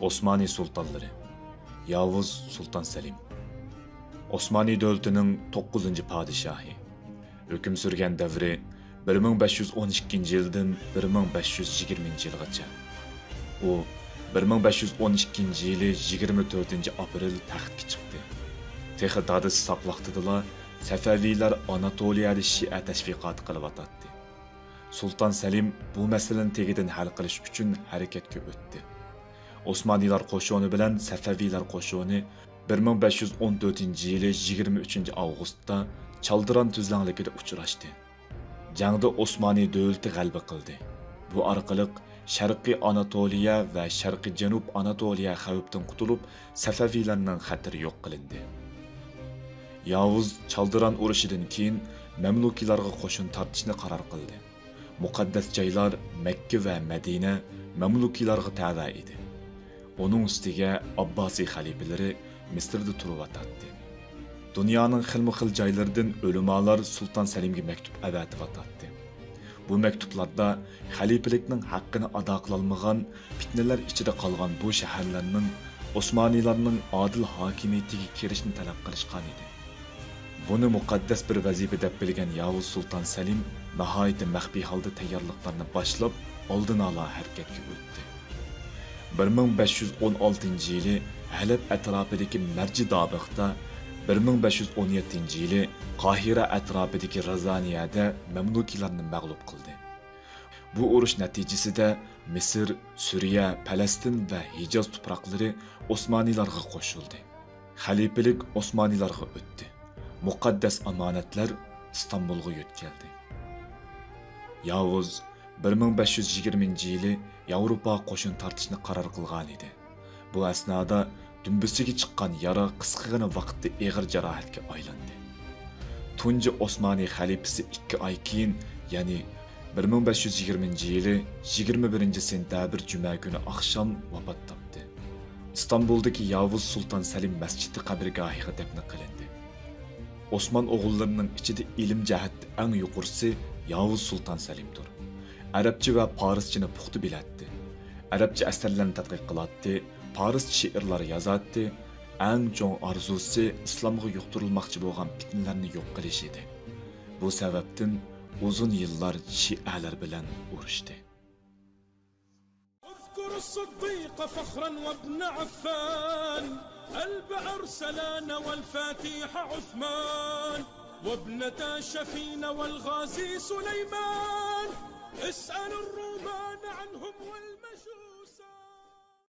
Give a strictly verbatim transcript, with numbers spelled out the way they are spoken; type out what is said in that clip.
ئوسمانى سۇلتانلىرى. ياۋۇز سۇلتان سەلىم. ئوسمانى دۆلىتىنىڭ توققۇزىنچى پادىشاھى. ھۆكۈم سۈرگەن دەۋرى بىر مىڭ بەش يۈز ئون ئىككىنچى يىلدىن بىر مىڭ بەش يۈز يىگىرمىنچى يىلغىچە. ئۇ بىر مىڭ بەش يۈز ئون ئىككىنچى يىلى يىگىرمە تۆتىنچى ئاپرېل تەختكە چىقتى. تېخى دادىسى ساق ۋاقتىدىلا سەفەۋىيلەر ئاناتولىيەدە شىئە تەشۋىقاتى قىلىۋاتاتتى. سۇلتان سەلىم بۇ مەسىلىنى تېگىدىن ھەل قىلىش ئۈچۈن ھەرىكەتكە ئۆتتى. ئوسمانىيلار قوشۇنى بىلەن سەفەۋىيلەر قوشۇنى بىر مىڭ بەش يۈز ئون تۆتىنچى يىلى يىگىرمە ئۈچىنچى ئاۋغۇستتا چالدىران تۈزلەڭلىكىدە ئۇچراشتى. جەڭدە ئوسمانى دۆلىتى غەلىبە قىلدى. بۇ ئارقىلىق شەرقىي ئاناتولىيە ۋە شەرقىي جەنۇب ئاناتولىيە خەۋپتىن قۇتۇلۇپ، سەفەۋىيلەرنىڭ خەتىرى يوق قىلىندى. ياۋۇز چالدىران ئۇرۇشىدىن كېيىن مەملۇكىيلارغا قوشۇن تارتىشنى قارار قىلدى. مۇقەددەس جايلار مەككە ۋە مەدىنە مەملۇكىيلارغا تەۋە ئىدى. ئۇنىڭ ئۈستىگە ئابباسىي خەلىپىلىرى مىسىردا تۇرۇۋاتاتتى. دۇنيانىڭ خىلمۇ خىل جايلىرىدىن ئۆلىمالار سۇلتان سەلىمگە مەكتۇپ ئەۋەتىۋاتاتتى. بۇ مەكتۇپلاردا خەلىپىلىكنىڭ ھەققىنى ئادا قىلالمىغان، پىتنىلەر ئىچىدە قالغان بۇ شەھەرلەرنىڭ ئوسمانىيلارنىڭ ئادىل ھاكىمىيىتىگە كىرىشنى تەلەپ قىلىشقانىدى. بۇنى مۇقەددەس بىر ۋەزىپە دەپ بىلگەن ياۋۇز سۇلتان سەلىم ناھايىتى مەخپىي ھالدا تەييارلىقلارنى باشلاپ، ئالدىنئالا ھەرىكەتكە ئۆتتى. بىر مىڭ بەش يۈز ئون ئالتىنچى يىلى ھەلەب ئەتراپىدىكى مەرجى دابىغدا، بىر مىڭ بەش يۈز ئون يەتتىنچى يىلى قاھىرە ئەتراپىدىكى رازانىيەدە مەملۇكىيلارنى مەغلۇپ قىلدى. بۇ ئۇرۇش نەتىجىسىدە مىسىر، سۈرىيە، پەلەستىن ۋە ھىجاز تۇپراقلىرى ئوسمانىيلارغا قوشۇلدى. خەلىپىلىك ئوسمانىيلارغا ئۆتتى. مۇقەددەس ئامانەتلەر ئىستانبۇلغا يۆتكەلدى. ياۋۇز بىر مىڭ بەش يۈز يىگىرمىنچى يىلى ياۋروپاغا قوشۇن تارتىشنى قارار قىلغانىدى. بۇ ئەسنادا دۈمبىسىگە چىققان يارا قىسقىغىنە ۋاقىتتا ئېغىر جاراھەتكە ئايلاندى. تۇنجى ئوسمانىي خەلىپىسى ئىككى ئاي كېيىن، يەنى بىر مىڭ بەش يۈز يىگىرمىنچى يىلى يىگىرمە بىرىنچى سېنتەبىر جۈمە كۈنى ئاخشام ۋاپات تاپتى. ئىستانبۇلدىكى ياۋۇز سۇلتان سەلىم مەسچىتى قەبرىگاھىغا دەپنە قىلىندى. ئوسمان ئوغۇللىرىنىڭ ئىچىدە ئىلىم جەھەتتە ئەڭ يۇقىرىسى ياۋۇز سۇلتان سەلىمدۇر. ئەرەبچە ۋە پارسچىنى پۇختا بىلەتتى. ئەرەبچە ئەسەرلەرنى تەتقىق قىلاتتى، پارسچە شېئىرلار يازاتتى. ئەڭ چوڭ ئارزۇسى ئىسلامغا يۇقتۇرۇلماقچى بولغان پىتنىلەرنى يوق قىلىش ئىدى. بۇ سەۋەبتىن ئۇزۇن يىللار شىئەلەر بىلەن ئۇرۇشتى. اذكر الصديق فخرا وابن عفان، قلب أرسلان والفاتح عثمان، وابنتا شفين والغازي سليمان.